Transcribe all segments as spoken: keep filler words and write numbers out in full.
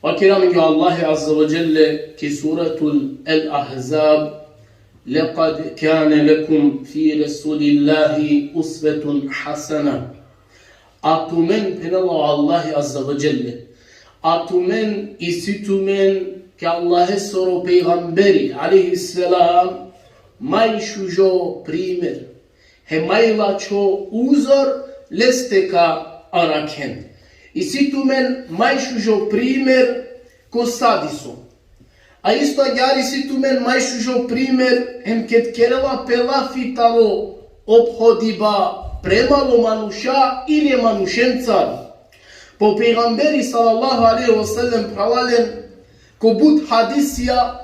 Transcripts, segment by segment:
Vakeri amenge o Allahi Azze ve Dželle ki Suratul El-Ahzab: لقد كان لكم في رسول الله أسوة حسنة. A tumen, phenela o Allahi Azze ve Dželle, a tumen isi tumen ki Allahesoro pejgamberi alejhi selam maj šužo primer, hem maj lačho uzor leste ka arakhen. Isi tumen maj šužo primer ko sa diso. A isto agjaar isi tumen maj šužo primer hem ked kerela pe lafi taro ophodiba premalo manuša ili e manušencar. Pa o pejgamberi sallallahu alejhi ve sellem, phralalen, ko but hadisija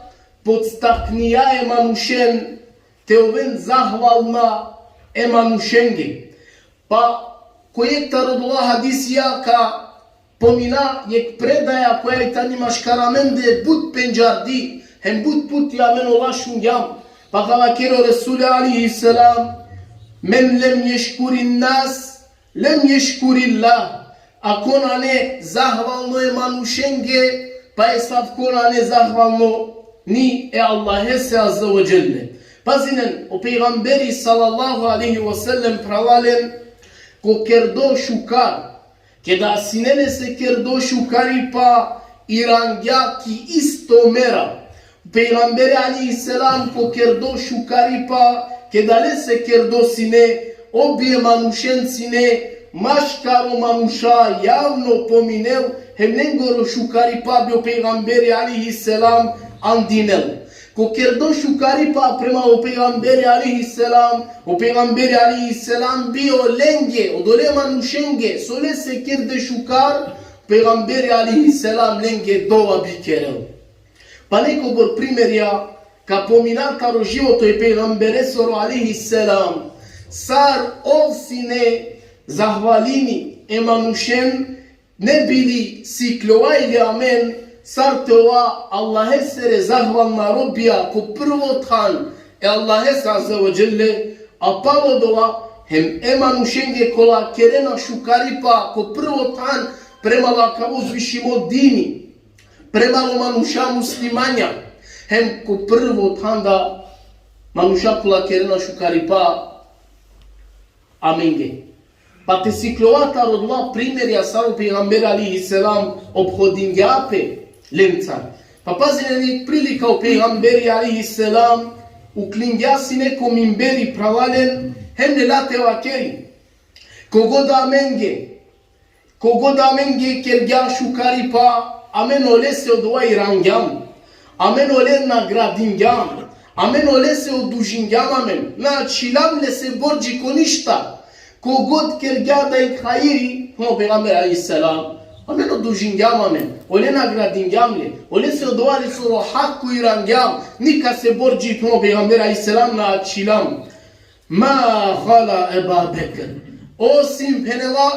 podstakningja e manušen te oven zahvalna e manušenge. Pa ko jekh taro odola hadisija ka pomina jekh predaja koja i tani maškar amende but pendžardi, hem but puti amen ola šungjam. Pa ka vakeri o Resuli alejhi selam: من لم يشكر الناس لم يشكر الله. Ako nane zahvalno e manušenge, pa esavko nane zahvalno ni e Allahese Azze ve Dželle. Pazinen, o pejgamberi sallallahu alejhi ve sellem, phralalen, ko kerdo šukar, keda sine lese kerdo šukaripa, irangja ki isto mera. Pejgamberi alejhi selam ko kerdo šukaripa, keda lese kerdo sine, obe manušen sine, maškaro manuša javno pominel, hem lengoro šukaripa bi o pejgamberi alejhi selam andinel. Ko kerdo šukaripa prema o pejgamberi alejhi selam, o pejgamberi alejhi selam bi olenge, odole manušenge so lese kerde šukar, pejgamberi alejhi selam lenge dova bi kerel. Pa nekobor primerja ka pomina taro životo e pejgamberesoro alejhi selam, sar ov sine zahvalini e manušen, ne bi li sikljovajle amen sar te ova Allahesere zahvalna robija ko prvo than e Allahese Azze ve Dželle, a palo dova hem e manušenge kola kerena šukaripa ko prvo than prema akava uzvišimo dini, prema o manuša muslimanja, hem ko prvo than da manuša kola kerena šukaripa amenge. Pa te sikljova taro odola primerja sar o pejgamberi alejhi selam ophodingja pe lencar. Pa pazinen, jekh prilika o pejgamberi alejhi selam uklingja sine ko mimberi, phralalen, hem lela te vakeri: Kogod amenge, kogod amenge kergja šukaripa, amen olese odova irangjam, amen ole nagradingjam, amen olese odužingjam amen, na ačhilam lese bordži ko ništa. Kogod kergja da jekh hajri, o pejgamber alejhi selam, amen odužingjam amen, ole nagradingjam le, olese odova lesoro hako irangjam, nikase bordži, o pejgamber alejhi selam, na ačhilam. Ma hala Eba Bekr. Osim, phenela,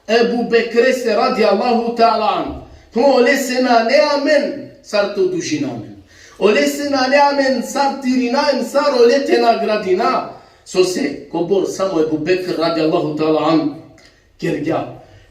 Ebu Bekrese radijallahu teala anhu. Tho olese nane amen sar te odužina amen. Olese nane amen sar te irina hem sar ole te nagradina. Sose, kobor samo Ebu Bekr radijallahu teala anhu kergja.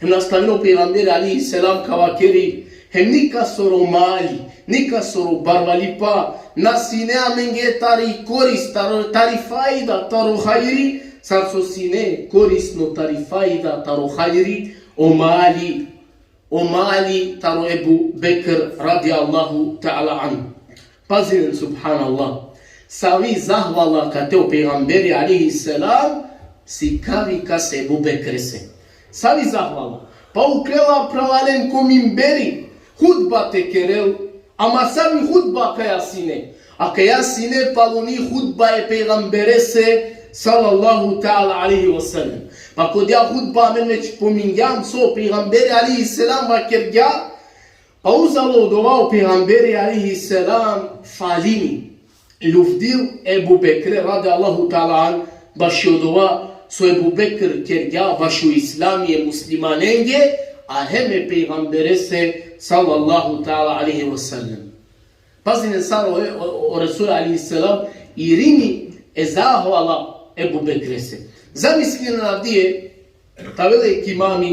Hem nastavini o pejgamberi alejhi selam ka vakeri: Hem nikasoro mali, nikasoro barvalipa na sine amenge tari koris, taro, tari fajda, taro hajri, sar so sine korisno tari fajda, taro hajri, o mali, o mali taro Ebu Bekr radijallahu teala anhu. Pazinen, subhanallah. Savi zahvala kate o pejgamberi alejhi selam sikavi kase, Ebu Bekrese. Savi zahvala. Pa uklela, phralalen, ko mimberi hutba te kerel, ama savi hutba akaja sine? Akaja sine paluni hutba e pejgamberese sallallahu teala alejhi ve sellem. Pa ko odija hutba amen već pomingjam so o pejgamberi alejhi selam vakergja, pa uzalo odova o pejgamberi alejhi selam falini, ljuvdil Ebu Bekre radijallahu teala anhu, bašo odova so Ebu Bekr kergja bašo islami e muslimanenge, a hem e pejgamberese sallallahu teala alejhi ve sellem. Pazinen sar o, o, o Resul alejhi selam irini e zahvala Ebu Bekrese. Zamislinen avdive, te avel jekh imami,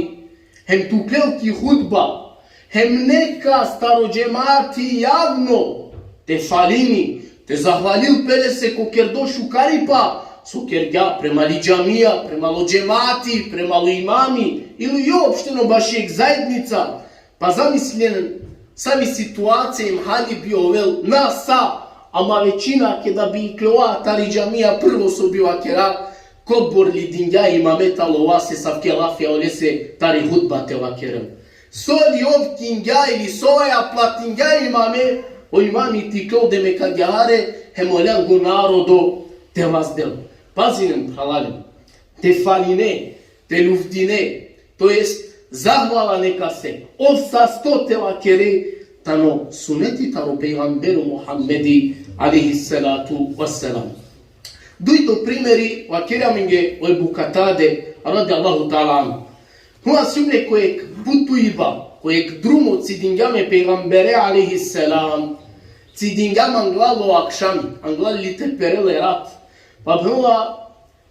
hem te uklel ki hutba, Hem neka staro džemati javno te falini, te zahvalil pe lese ko kerdo šukaripa, so kergja prema li džamija, prema lo džemati, prema lo imami, ili uopšteno baši jek zajednica. Pa zamislinen, sami situacija hem hali bi ovel, na sa, ama većina keda bi iklova tari džamija, prvo so bi vakera, kobor li dingja imame te alovase, savke lafija olese tari hutba te vakerel. So li ov kingja ili so ja platingja imame, o imami te iklol demek agjaar, hem olengo narodo te vazdel. Pazinen, phralalen, te faline, te luvdine, to jest zahvala nekase, ov sasto te vakere, tano suneti taro pejgambero Muhammedi, alejhi salatu vesselam. Dujto primeri, vakerja amenge o Ebu Katade, radijallahu ta'ala anhu. Hua sijum le ko jek putuiba, ko jek drumo cidingja me pejgambere, alejhi selam, cidingja me anglal o akšami, anglal li te perel e rat. Pa phenela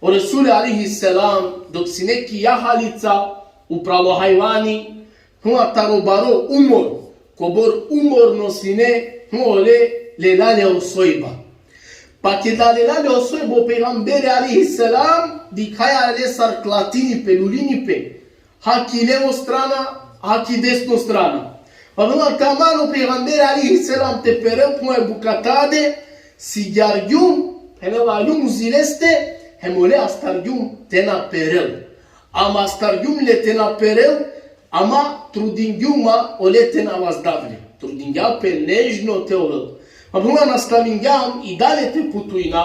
o Resuli, alejhi selam, dok sine ki jahalica, upral o hajvani, hua taro baro umor, kobor umorno sine, hua ole lela le o sojba. Pa keda lela le o sojba o pejgamberi, alejhi selam, dikhaja le sar klatini pe, lulini pe. Ha ki levo strana, ha ki desno strana. Pa phenela, taman o pejgamberi, alejhi selam, te perel, phenela o Ebu Katade, sigjargjum, phenela, aljum uzi leste, hem ole astargjum te na perel. Ama astargjum le te na perel, ama trudingjum ma ole te na vazdav le. Trudingja pe nežno te ovel. Pa phenela, nastavingjam i dalje te putuina.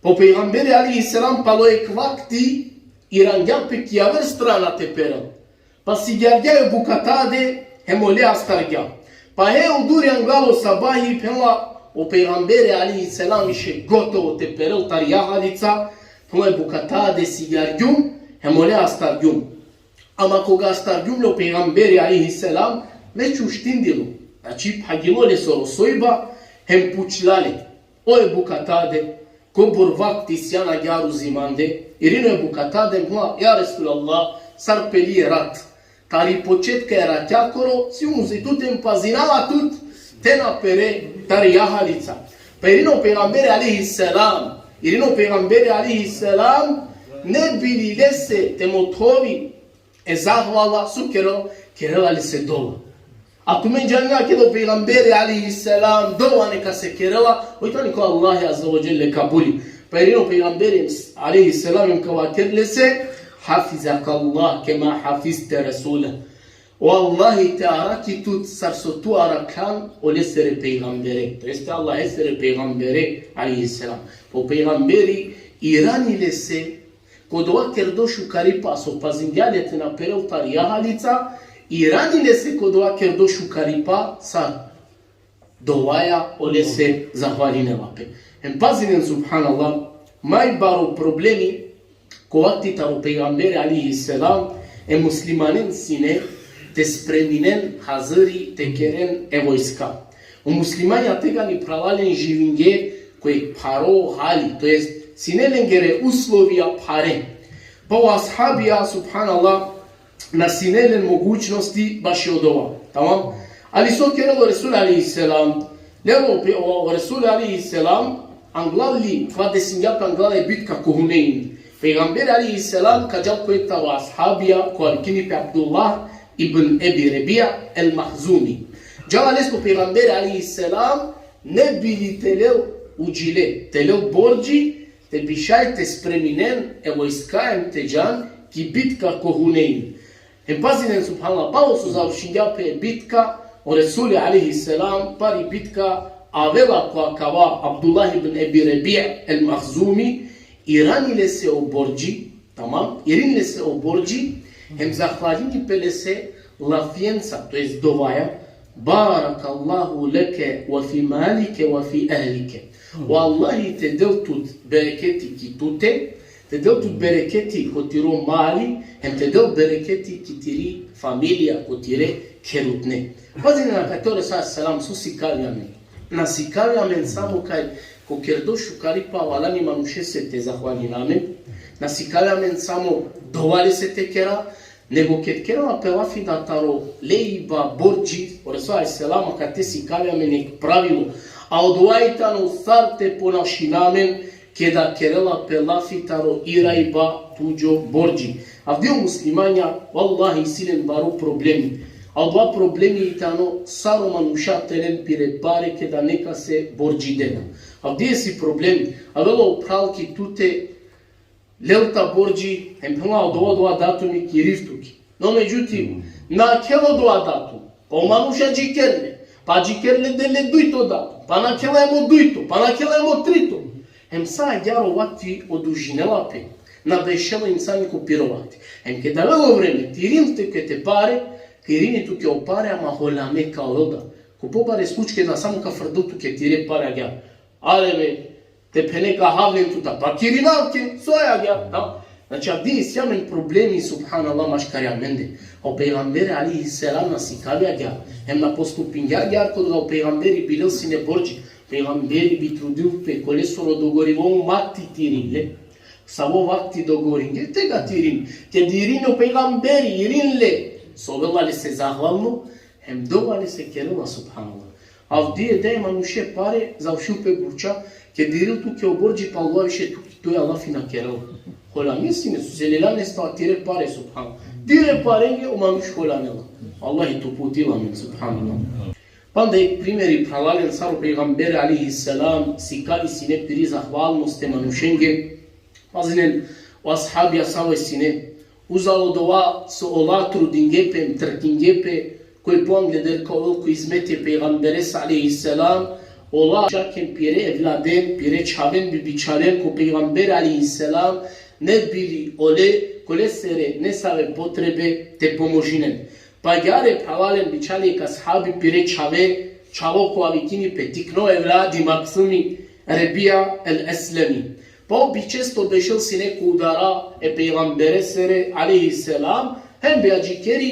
Pa o pejgamberi, alejhi selam, palo jek vakti irangja pe ki javer strana te perel. Pa sigjargja o Ebu Katade, hem ole astargja. Pa he oduri anglal o sabahi, phenela, o pejgamberi, alejhi selam, više gotovo te perel tari jahalica, phenela, o Ebu Katade, sigjargjum, hem ole astargjum. Ama koga astargjum le o pejgamberi, alejhi selam, me čuštindilo. Znači, phagilo lesoro sojba, hem pučla le: O Ebu Katade, kobor vakti sijan agjaar uzi mande? Irini o Ebu Katade, phenela: Ja Resulallah, sar peli e rat. Tari početka e ratjakoro sijum uzi tut hem pazinava tut te na pere tari jahalica. Pa irini o pejgamberi, alejhi selam, irini o pejgamberi, alejhi selam, ne bi li lese te mothovi e zahvala, so kerela? Kerela lese dova. A tumen džanena keda o pejgamberi, alejhi selam, dova nekase kerela, oj tani ko Allahi azze ve dželle kabuli. Pa irini o pejgamberi, alejhi selam, hem ka vakerel lese: Hafizakallah kema hafizte Resule. O Allahi te arakhi tut sar so tu arakhljan olesere pejgambere. To jeste Allahesere pejgambere, alejhi selam. Pa o pejgamberi irani lese ko dova kerdo šukaripa, so pazingja le te na perel tari jahalica, irani lese ko dova kerdo šukaripa sar? Dovaja, olese zahvalinela pe. Hem pazinen, subhanallah, maj baro problemi ko vakti taro pejgamberi, alejhi selam, e muslimanen sine te spreminen, haziri te keren e vojska. O muslimanja tegani, phralalen, živinge ko jek pharo hali, to jest sine lengere uslovija phare. Pa o ashabija, subhanallah, na sine len mogućnosti baši odova. Tamam? Ali so kerela o Resul, alejhi selam? Lelo pe-, o, o Resul, alejhi selam, anglal li, kova desingja pe anglal e bitka ko Hunein. Pejgamberi, alejhi selam, ka džal ko jekh taro ashabija, kova vikini pe Abdullah ibn Ebi Rebija el-Mahzumi. Džala lesko pejgamberi, alejhi selam, ne bi li te lel udžile, te lel bordži, te bi šaj te spreminen e vojska hem te džan ki bitka ko Hunein. Hem pazinen, subhanallah, palo so završingja pe bitka, o Resuli, alejhi selam, pari bitka avela ko akava Abdullah ibn Ebi Rebija el-Mahzumi, irani lese o bordži, tamam, irini lese o bordži, hem zahvalini pe lese lafienca, to jest dovaja: Barakallahu leke ve fi malike ve fi ehlike. O Allahi te del tut bereketi ki tute, te del tut bereketi ko tiro mali, hem te del bereketi ki tiri familija, ko tire kherutne. Pazinen akate o Resul, alejhi selam, so sikavi amen. Na sikavi amen samo kaj ko kerdo šukaripa valjani manušese te zahvalina amen. Na sikavi amen samo dova lese te kera, Nego ked kerela pe lafi da taro lejba bordži, o Resul alejhi selam akate sikavi amen jek pravilo. A odova i tano sar te ponašina amen keda kerela pe lafi taro irajba tuđo bordži. Avdive o muslimanja, vallahi, isi len baro problemi. A odova problemi i tano sar o manuša te len pire pare keda nekase bordži dena. Avdive isi problemi. Avela o phral ki tute, lel ta bordži, hem phenela: odova, odova datumi kiriv tuke. No, međutim, nakhela odova datum, pa o manuš adžikeri le, pa adžikeri le, dela le dujto datum, pa nakhela hem o dujto, pa nakhela hem o trito. Hem sa agjaar o vakti odužinela pe, na bešela insani ko piro vakti. Hem keda avela o vreme te irini tuke te pare, te irini tuke o pare, ama holame ka ovel da. Ko pobare slučke da samo ka frdel tuke tire pare agjaar. Ale be, te phene ka hav len tut, pa ka irinav tuke, so agjaar, da? Znači, avdive isi amen problemi, subhanallah, maškar amende. O pejgamberi alejhi selam na sikavi agjaar, hem na postupingja agjaar koga o pejgamberi bi lel sine bordži. Pejgamberi bi trudil pe ko lesoro dogovorimo vakti te irini le. Savo vakti dogovoringje, te ga te irini. Ked irini o pejgamberi, irini le, sovela lese zahvalno, hem dova lese kerela, subhanallah. Avdive daj manuše pare, završil pe buča, ked irini tuke o bordži, palo više tu, tuja lafi na kerela. Holame sine, sose leljan leste tire pare, subhanallah. Tire parenge o manuš holanela. Allah te uputil amen, subhanallah. Panda jek primeri, phralalen, sar o pejgamberi alejhi selam sikavi sine piri zahvalnost e manušenge. Pazinen, o ashabija savo sine. Uzalo dova so ola trudingje pe, trkingje pe, koj po angleder ka ovel ko izmeti e pejgamberese alejhi selam, ola čak hem pire evladen, pire čhaven bi bičhalen ko pejgamberi alejhi selam, ne bi li ole, ko lesere nesave potrebe te pomožinen. Pa agjaar, phralalen, bičhali jek ashabi pire čhave, čhavo kova vikini pe, tikno evladi, Maksumi, Rebija el Eslemi. Pa ov bi često bešel sine ko udara e pejgamberesere, alejhi selam, hem bi adžikeri,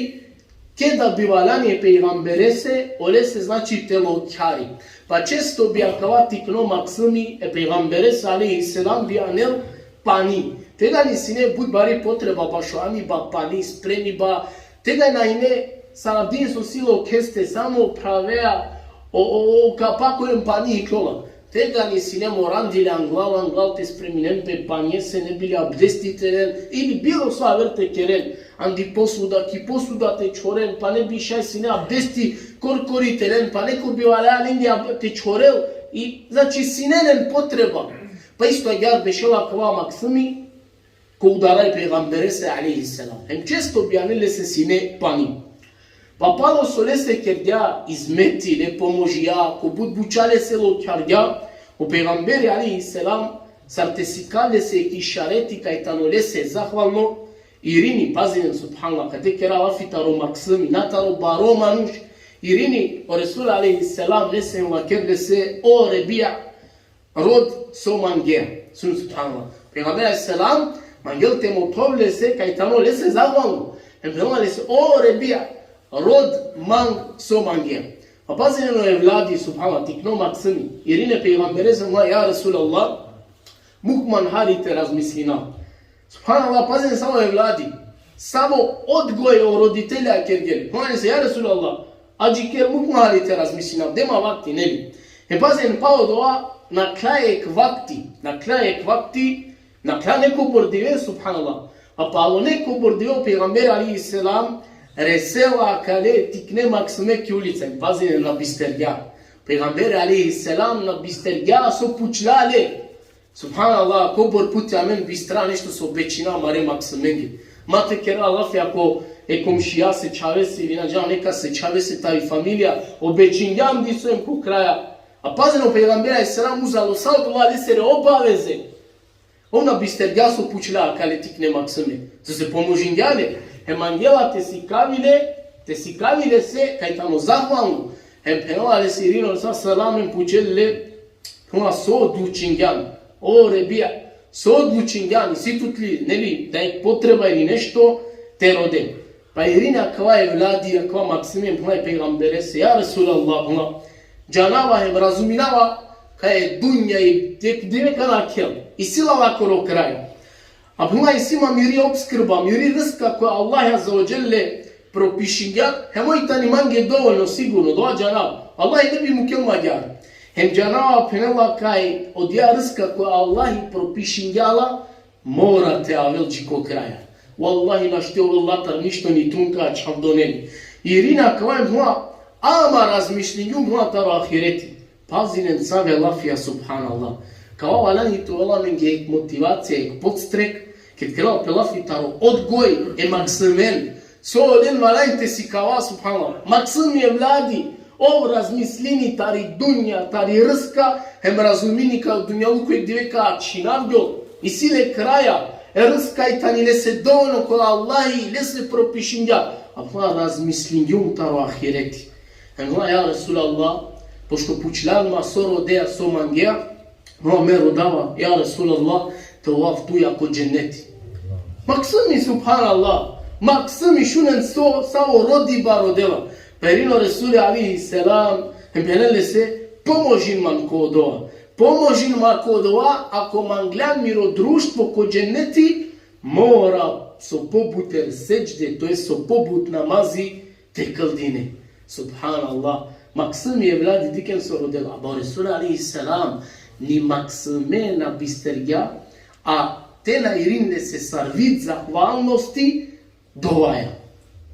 keda bi valjani e pejgamberese, olese, znači, te lokjari. Pa često bi akava tikno Maksumi e pejgamberese, alejhi selam, bi anel pani. Tegani sine but bari potreba bašo aniba pani, spremiba. Tegani na ine sar avdive so si lokheste, samo pravea o, o, o kapako hem pani iklola. Tegani sine morandile anglal, anglal te spreminen pe panjese, ne bi li abdesti te len, ili bilo so aver te keren. Andi posuda, ki posuda te čhoren, pa ne bi šaj sine abdesti korkori te len, pa neko bi valja lenge ab-, te čhorel, i, znači, sine len potreba. Pa isto agjaar bešela kova Maksumi ko udara e pejgamberese, alejhi selam. Hem često bi anel lese sine pani. Pa palo so lese kergja izmeti, le pomožija, ko but buča lese lokjargja, o pejgamberi, alejhi selam, sar te sikavi lese jek išareti kaj tano lese zahvalno, irini, pazinen, subhanallah, kate kera lafi taro Maksumi, na taro baro manuš, irini o Resul, alejhi selam, lese hem vakeri lese: o Rebija, rod so mangea. Sun, subhanallah. Pejgamberi alejhi selam mangel te mothov lese kaj tano lese zahvalno. Hem phenela lese: o Rebija, rod, mang so mangea. Pa pazinen o evladi, subhanallah, tikno Maksumi, irini e pejgamberese, phenela: ja Resulallah, muk man hari te razmislinav. Subhanallah, pazinen savo evladi, savo odgoj o roditelja kergel. Phenela lese: ja Resulallah, adžiker, muk man hari te razmislinav, de ma vakti, neli. E, pazinen, palo dova nakhla jek vakti, nakhla jek vakti, nakhla nekobor dive, subhanallah. A palo nekobor dive o pejgamberi, alejhi selam, resela akale tikne Maksume ki ulica. Pazinen, na bistergja. Pejgamberi, alejhi selam, na bistergja so pučla le. Subhanallah, kobor puti amen bistra nešto so obećina amare Maksumenge. Ma te kera lafi ako e komšijase čhavese ili na džanav nekase čhavese tari familija obećingja andi so em ko kraja. A pazinen, o pejgamberi alejhi selam uzalo sa odola lesere obaveze. Ov na bistergja so pučla akale tikne Maksume. Sose pomožingja le. Hem mangela te sikavi le, te sikavi lese kaj tano zahvalno. Hem phenela lese, irini o Resul, alejhi selam, hem pučel le, phenela: so odlučingjan, o Rebija, so odlučingjan, isi tut li, neli, da jek potreba ili nešto te rode. Pa irini akava evladi, akava Maksume, phenela e pejgamberese: ja Resulallah, phenela, džanava hem razuminava kaj e dunja i tek dive ka nakhel, isi la lakoro kraj. Abdullah, isi ma miri opskrba, miri rska koja Allah azze ve dželle propišingja, hem oj tani mange dovoljno sigurno, dova džanav. Allah ne bi mukel ma agjar. Hem džanava, phenela, kaj odija rska koja Allah propišingja la, mora te avel dži ko kraja. Vallahi, našti ovel latar ništo ni trunka čhavdoneli. Irina kava, hem hua, ama razmišlingum hua taro ahireti. Pazinen save lafija, subhanallah. Kava valjani te ovel amenge ek motivacija, ek podstrek, ked kerela pe lafi taro odgoj e maksimen. So olen valjani te sikava, subhanallah. Maksimi evladi, ov razmislini tari dunja, tari rska, hem razumini kaj dunjaluko ek dive ka ačhinavgjol, isi le kraja, e rska i tani lese dovoljno kola Allahi lese propišingja. Ama razmislingjum taro ahireti. Hem hua, ja Resulallah, pošto pučljan ma so rodea, so mangea, no me rodava, ja Resulallah, te ovav tuja ko dženeti. Maksimi, subhanallah, maksimi, šunen so, savo rodiba rodela. Pa irini o Resuli alejhi selam, hem phenela lese, pomožin man ko dova. Pomožin man ko dova, ako mangljan miro društvo ko dženeti, mora so pobuter sedžde, to jest so pobut namazi te kldine. Subhanallah. Maksimi evladi, dikhen so rodela. Aba o Resul alejhi selam ni maksime na bistergja, a te na irini lese sar vid zahvalnosti dovaja.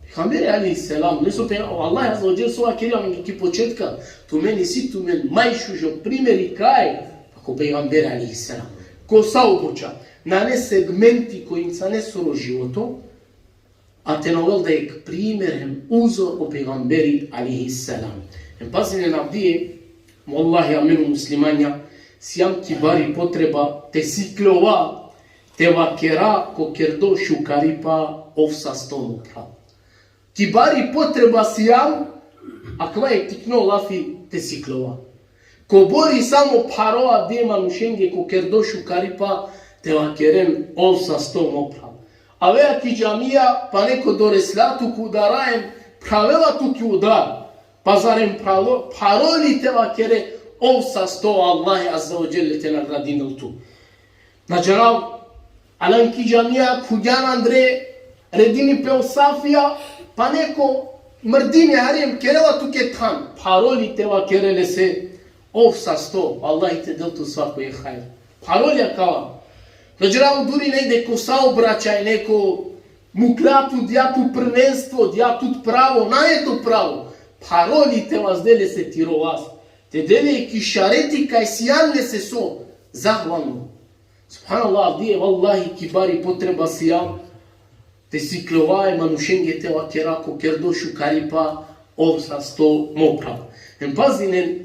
Pejgamberi alejhi selam, ne so pe, Allah azze ve dželle so vakeri amenge ki početka, tumen isi tumen maj šužo primeri kaj, ako pejgamberi alejhi selam. Ko sa oboča, nane segmenti ko insanesoro životo, a te na ovel da ek primer hem uzor o pejgamberi alejhi selam. Hem pazinen avdive, vallahi, amen o muslimanja, sijam ki bari potreba te sikljova, te vakera ko kerdo šukaripa ov sasto, mo phral. Ki bari potreba sijam, akava ek tikno lafi te sikljova. Kobor i samo pharo avdive manušenge ko kerdo šukaripa te vakeren ov sasto, mo phral. Avea ki džamija, pa neko doresla tut udara hem phravela tut ki udar. Pa zarem pharo, pharo li te vakere ov sasto, Allah azze ve dželle te nagradinel tut. Na džanav, alan ki džamija, khuvgjan andre, redini pe o safija, pa neko mrdini hari hem kerela tuke than. Pharo li te vakere lese, ov sasto, Allah te del tut svako jek hajr. Pharo li akava? Na džanav, duri negde ko saobraćaj neko mukla tut, dija tut prvenstvo, dija tut pravo, nane to pravo. Pharo li te vazde lese tiro vas? Te de le ki išareti kaj sijan lese so, zahvalno. Subhanallah, avdive, vallahi, ki bari potreba sijam te sikljova e manušenge te vakera ko kerdo šukaripa ov sasto, mo phral. Hem pazinen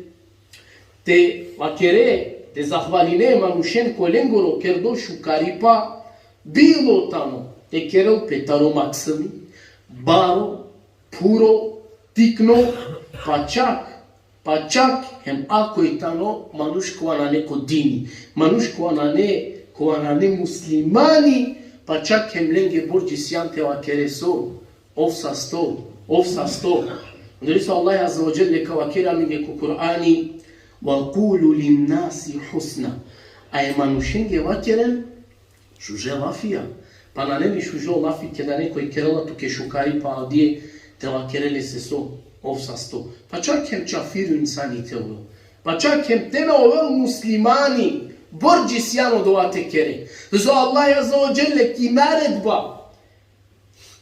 te vakere, te zahvaline e manušen ko lengoro kerdo šukaripa, bilo tano te kerel pe taro maksimi, baro, phuro, tikno, pa čak Pa čak hem ako i tano manuš kova nane ko dini, manuš kova nane, kova nane muslimani, pa čak hem lenge bordži sijan te vakere so, ov sasto, ov sasto. Onda so Allah azze ve dželle ka vakeri amenge ko Kur'ani, "Ve kulu lin-nasi husna." A e manušenge vakeren šuže lafija. Pa nane li šužo lafi keda nekoj kerela tuke šukaripa, avdive te vakere lese so, ov sasto. Pa čak hem čafir insani te ovel. Pa čak hem te na ovel muslimani, bordži sijan odova te kere. So Allah azze ve dželle ki naredba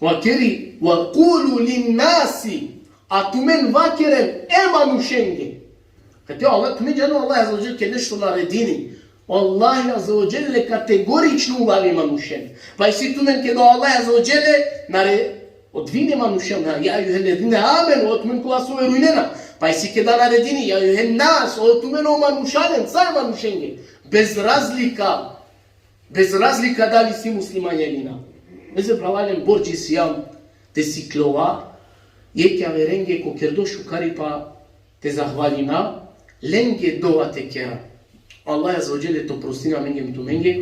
vakeri, "Ve kulu lin-nasi", a tumen vakeren e manušenge. Kate Allah, tumen džano Allah azze ve dželle ked nešto naredini, Allah azze ve dželle kategorično ulavi manušen. Pa isi tumen keda Allah azze ve dželle nare-, odvojini manušen, ja, "Ja ejjuhellezine amenu", o tumen kola so verujnena. Pa isi keda naredini, "Ja ejjuhen-nas", o tumen o manušalen, sa e manušenge. Bez razlika, bez razlika dali si muslimanja ili na. Meze, phralalen, bordži sijam te sikljova jekh javerenge ko kerdo šukaripa, te zahvalina, lenge dova te kera. Allah azze ve dželle te oprostini amenge hem tumenge,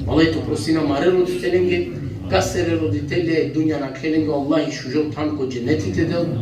Allah te oprostini amare roditelenge, kasere roditelje dunja nakhle, lenge Allah i šužo than ko dženeti te del.